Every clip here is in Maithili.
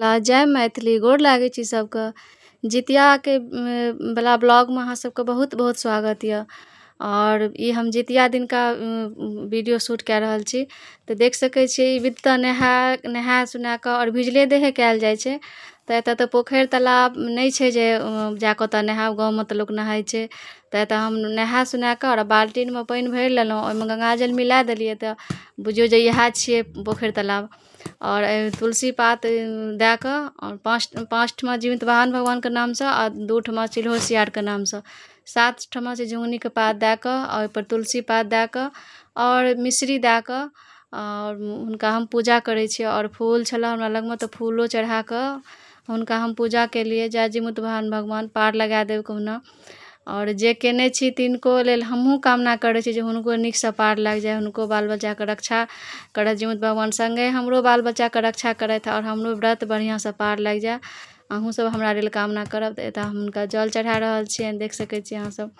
जय मैथिली। गोर लागै छी सबके। जितियाके वला ब्लॉगमे अहाँ सबके बहुत बहुत स्वागत यऽ। आओर ई हम जितिया दिनका वीडियो शूट कए रहल छी। तऽ देख सकै छियै ई विध तऽ नहा सुना कऽ आओर भिजले देहे कयल जाइ छै। तऽ एतऽ तऽ पोखरि तालाब नहि छै जे जाकऽ ओतऽ नहायब, गाँवमे तऽ लोक नहाइ छै। तऽ एतऽ हम नहा सुना कऽ आओर बाल्टीनमे पानि भरि लेलहुँ, ओहिमे गङ्गाजल मिला देलियै, तऽ बुझियौ जे इएह छियै पोखरि तालाब। आओर तुलसी पात दए कऽ आओर पाँच ठमा जिमूतवाहन भगवानके नामसँ आ 2 ठमा चिल्हो सियारके नामसँ, 7 ठमा से झुङ्गनीके पात दए कऽ आ ओहिपर तुलसी पात दए कऽ आओर मिश्री दए कऽ आओर हुनका हम पूजा करै छी। आओर फूल छलै हमरा लगमे तऽ फूलो चढ़ा कऽ हुनका हम पूजा केलियै। जय जिमूतवाहन भगवान, पार लगा देब कहुना। आओर जे केने छी तिनको लेल हमहूँ कामना करै छी जे हुनको नीकसँ पार लागि जाय, हुनको बाल बच्चाके रक्षा करथि जिमूत भगवान, सङ्गे हमरो बाल बच्चाके रक्षा करथि आओर हमरो व्रत बढ़िआँसँ पार लागि जाय। अहूँसब हमरा लेल कामना करब। तऽ एतऽ हम हुनका जल चढ़ा रहल छियनि, देख सकै छी अहाँसब।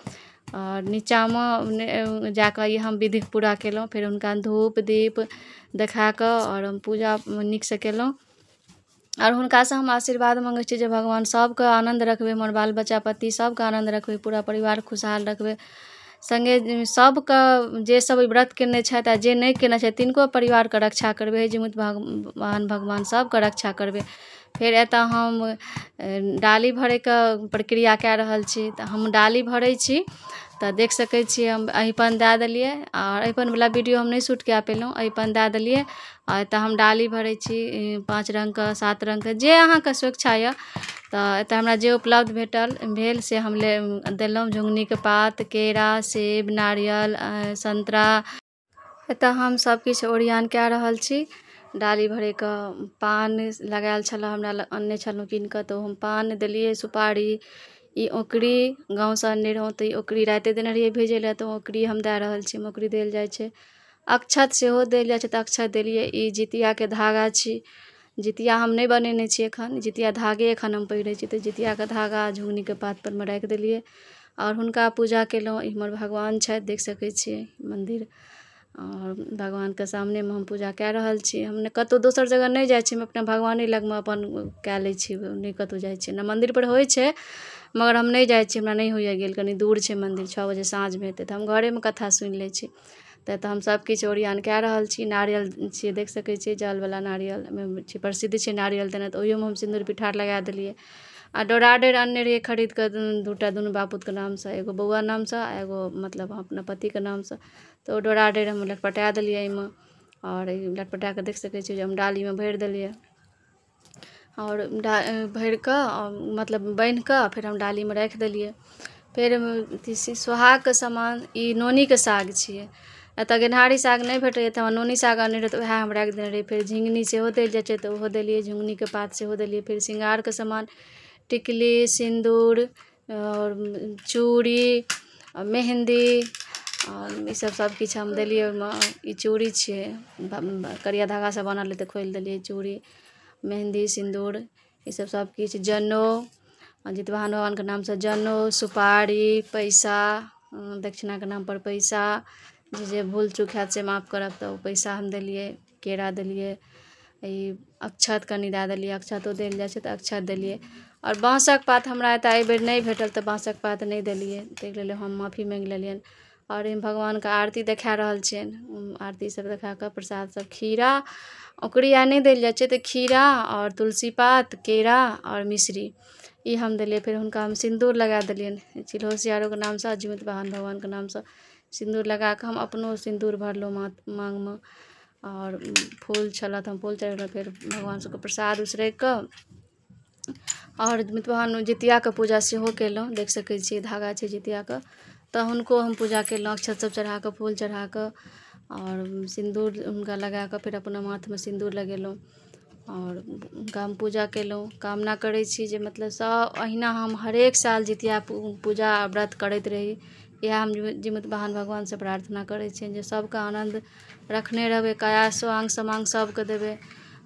आओर नीचाँमे जाकऽ ई हम विधि पूरा केलहुँ। फेर हुनका धूप दीप देखा कऽ आओर हम पूजा नीकसँ केलहुँ। आओर हुनकासँ हम आशीर्वाद मङ्गै छी जे भगवान सबके आनन्द रखबै, हमर बाल बच्चा पति सबके आनन्द रखबै, पूरा परिवार खुशहाल रखबै। सङ्गे सबके जे सब ई व्रत केने छथि आ जे नहि केने छथि तिनको परिवारके रक्षा करबै। जिमूतवाहन भगवान सबके रक्षा करबै। फेर एतऽ हम डाली भरैके प्रक्रिया कए रहल छी। तऽ हम डाली भरै छी तऽ देख सकै छियै हम अहिपन दए देलियै। आओर अहिपनवला वीडियो हम नहि शूट कए पेलहुँ। अहिपन दए देलियै आ एतऽ हम डाली भरै छी 5 रङ्गके 7 रङ्गके, जे अहाँके स्वेच्छा यऽ। तऽ एतऽ हमरा जे उपलब्ध भेटल भेल से हम देलहुँ। झुङ्गनीके पात, केरा, सेब, नारियल, सन्तरा। एतऽ हम सबकिछु ओरियान कए रहल छी। डाली भरैके पान लगायल छलए हमरा, अनने छलहुँ कीन कऽ, तऽ हम पान देलियै, सुपारी, ई औकरी गाँवसँ अनने रहौँ तऽ ई औकरी रातिए देने रहियै भिजै लए, तऽ औकरी हम दए रहल छी। औकरी देल जाइ छै, अक्षत सेहो देल जाइ छै, तऽ अक्षत देलियै। ई जितियाके धागा छी। जितिया हम नहि बनेने छी एखन, जितिया धागे एखन हम पहिरै छी, तऽ जितियाके धागा झुङ्गनीके पातपर मे राखि देलियै आओर हुनका पूजा केलहुँ। ई हमर भगवान छथि, देख सकै छियै मन्दिर। आओर भगवानके सामनेमे हम पूजा कए रहल छी। हम कतहु दोसर जगह नहि जाइ छी, हम अपना भगवाने लगमे अपन कए लै छी, नहि कतहु जाइ छी। ने मन्दिरपर होइ छै मगर हम नहि जाइ छी, हमरा नहि होइए गेल, कनि दूर छै मन्दिर, 6 बजे साँझमे हेतै तऽ हम घरेमे कथा सुनि लै छी। तऽ एतऽ हम सबकिछु ओरियान कए रहल छी। नारियल छियै, देख सकै छियै, जलवला नारियल छै, प्रसिद्ध छै नारियल देनाइ, तऽ ओहियोमे हम सिन्दूर पिठार लगा देलियै। आ डोरा डोरि अनने रहियै खरीद कऽ 2टा दुनू बापूतके नामसँ, एगो बौआ नामसँ आ एगो मतलब अपना पतिके नामसँ। तऽ ओ डोरा डोरि हम लटपटा देलियै एहिमे। आओर लटपटा कऽ देख सकै छियै जे हम डालीमे भरि देलियै। आओर भरि कऽ मतलब बान्हि कऽ फेर हम डालीमे राखि देलियै। फेर सोहागके सामान, ई नोनीके साग छियै। एतऽ गेनहारी साग नहि भेटैए तऽ हमरा नोनी साग अनने रहै, तऽ उएह हम राखि देने रहियै। फेर झिङ्गनी सेहो देल जाइ छै तऽ ओहो देलियै, झिङ्गनीके पात सेहो देलियै। फेर श्रृंगारके सामान, टिकली, सिन्दूर आओर चूड़ी, मेहन्दी, ईसब सबकिछु हम देलियै ओहिमे। ई चूड़ी छियै, करिया धागासँ बनल रहै तऽ खोलि देलियै। चूड़ी, मेहन्दी, सिन्दूर, ईसब सबकिछु, जनउ, जितवाहन भगवानके नामसँ जनउ, सुपारी, पैसा, दक्षिणाके नामपर पैसा, जे भूल चूक हैत से माफ करब, तऽ ओ पैसा हम देलियै, केरा देलियै, ई अक्षत कनि दए देलियै, अक्षतो देल जाइ छै तऽ अक्षत देलियै। आओर बाँसक पात हमरा एतऽ एहिबेर नहि भेटल तऽ बाँसक पात नहि देलियै, ताहि लेल हम माफी माँगि लेलियनि। आओर एहिमे भगवानके आरती देखा रहल छियनि। आरती सब देखा कऽ प्रसाद सब, खीरा ओकरी आइ नहि देल जाइ छै, तऽ खीरा आओर तुलसी पात, केरा आओर मिश्री ई हम देलियै। फेर हुनका हम सिन्दूर लगा देलियनि, चिल्हो सियारोके नामसँ, जिमूतवाहन भगवानके नामसँ सिन्दूर लगा कऽ हम अपनो सिन्दूर भरलहुँ माँगमे। आओर फूल छलऽ तऽ हम फूल चढ़ेलहुँ। फेर भगवान सबके प्रसाद उसरगि कऽ आओर जिमूतवाहन जितियाके पूजा सेहो केलहुँ। देख सकै छियै धागा छै जितियाके, तऽ हुनको हम पूजा केलहुँ, अक्षत सब चढ़ा कऽ, फूल चढ़ा कऽ आओर सिन्दूर हुनका लगा कऽ फेर अपना माथमे सिन्दूर लगेलहुँ आओर हुनका हम पूजा केलहुँ। कामना करै छी जे मतलब सब अहिना हम हरेक साल जितिया पूजा व्रत करैत रही। इएह हम जिमूतवाहन भगवानसँ प्रार्थना करै छियनि जे सबके आनन्द रखने रहबै, काया स्वांग समांग सबके देबै,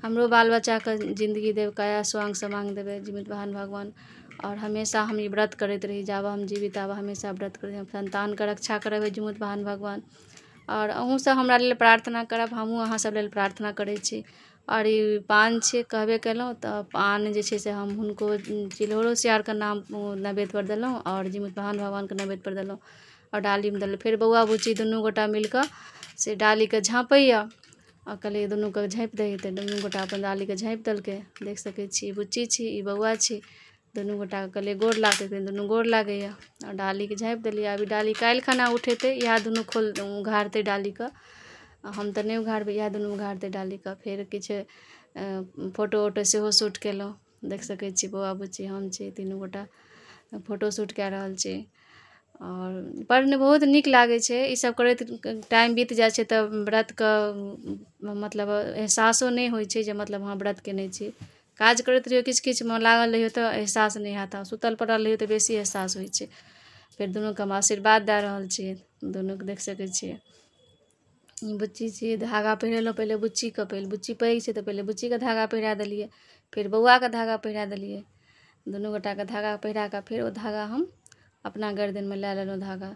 हमरो बाल बच्चाके जिन्दगी देबै, काया स्वांग समांग देबै जिमूतवाहन भगवान। आओर हमेशा हम ई व्रत करैत रही, जाबऽ हम जीबी ताबऽ हमेशा व्रत करैत, संतानके रक्षा करबै जिमूतवाहन भगवान। आओर अहूँसब हमरा लेल प्रार्थना करब, हमहूँ अहाँ सब लेल प्रार्थना करै छी। आओर ई पान छियै, कहबे केलहुँ तऽ पान जे छै से हम हुनको चिल्होरो सियारके नाम नैवेद्यपर देलहुँ आओर जिमूतवाहन भगवानके नैवेद्यपर देलहुँ आओर डालीमे देलहुँ। फेर बौआ बुच्ची दुनू गोटा मिलकऽ से डालीके झाँपैए आओर कहलियै दुनूके झाँपि दही, तऽ दुनू गोटा अपन डालीके झाँपि देलकै। देख सकै छी, ई बुच्ची छी, ई बौआ छी। दुनू गोटाके कहलियै गोर लागतै, दुनू गोर लागैए आओर डालीके झाँपि देलियै। आब ई डाली काल्हि खना उठेतै, इएह दुनू खोल उघारतै डालीके, हम तऽ नहि उघारबै, इएह दुनू उघारतै डालीके। फेर किछु फोटो वोटो सेहो शूट केलहुँ। देख सकै छी, बौआ बुच्ची हम छी, तीनू गोटा फोटो शूट कए रहल छी आओर बड़ बहुत नीक लागै छै। ईसब करैत टाइम बीत जाइ छै तऽ व्रतके मतलब एहसासो नहि होइ छै जे मतलब हँ व्रत केने छी। काज करैत रहियौ, किछु किछुमे लागल रहियौ तऽ एहसास नहि हैत, आ सुतल पड़ल रहियौ तऽ बेसी एहसास होइ छै। फेर दुनूके हम आशीर्वाद दए रहल छियै। दुनूके देख सकै छियै, ई बुच्ची छी। धागा पहिरेलहुँ पहिले बुच्चीके, पहिले बुच्ची पैघ छै तऽ पहिले बुच्चीके धागा पहिरा देलियै, फेर बौआके धागा पहिरा देलियै। दुनू गोटाके धागा पहिरा कऽ फेर ओ धागा हम अपना गर्दनमे लए लेलहुँ। धागा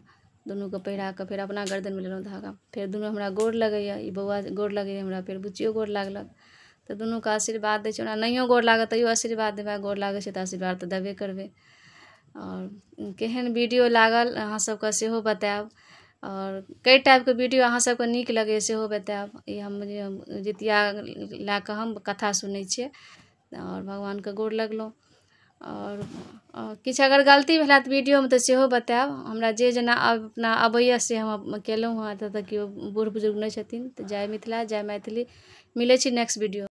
दुनूके पहिरा कऽ फेर अपना गर्दनमे लेलहुँ धागा। फेर दुनू हमरा गोर लगैए, ई बौआ गोर लगैए हमरा, फेर बुच्चियो गोर लागलक, तऽ दुनूके आशीर्वाद दै छियै। ओना नहियो गोर लागत तैयो आशीर्वाद देबै, गोर लागै छै तऽ आशीर्वाद तऽ देबे करबै। आओर केहन वीडियो लागल अहाँ सबके सेहो बतायब, आओर कइ टाइपके वीडियो अहाँ सबके नीक लगैए सेहो बतायब। ई हम जितिया लए कऽ हम कथा सुनै छियै आओर भगवानके गोर लगलहुँ। आओर किछु अगर गलती भेल हैत वीडियोमे तऽ सेहो बतायब हमरा। जे जेना अपना अबैए से हम केलहुँ हँ। एतऽ तऽ केओ बूढ़ बुजुर्ग नहि छथिन। तऽ जय मिथिला, जय मैथिली। मिलै छी नेक्स्ट वीडियो।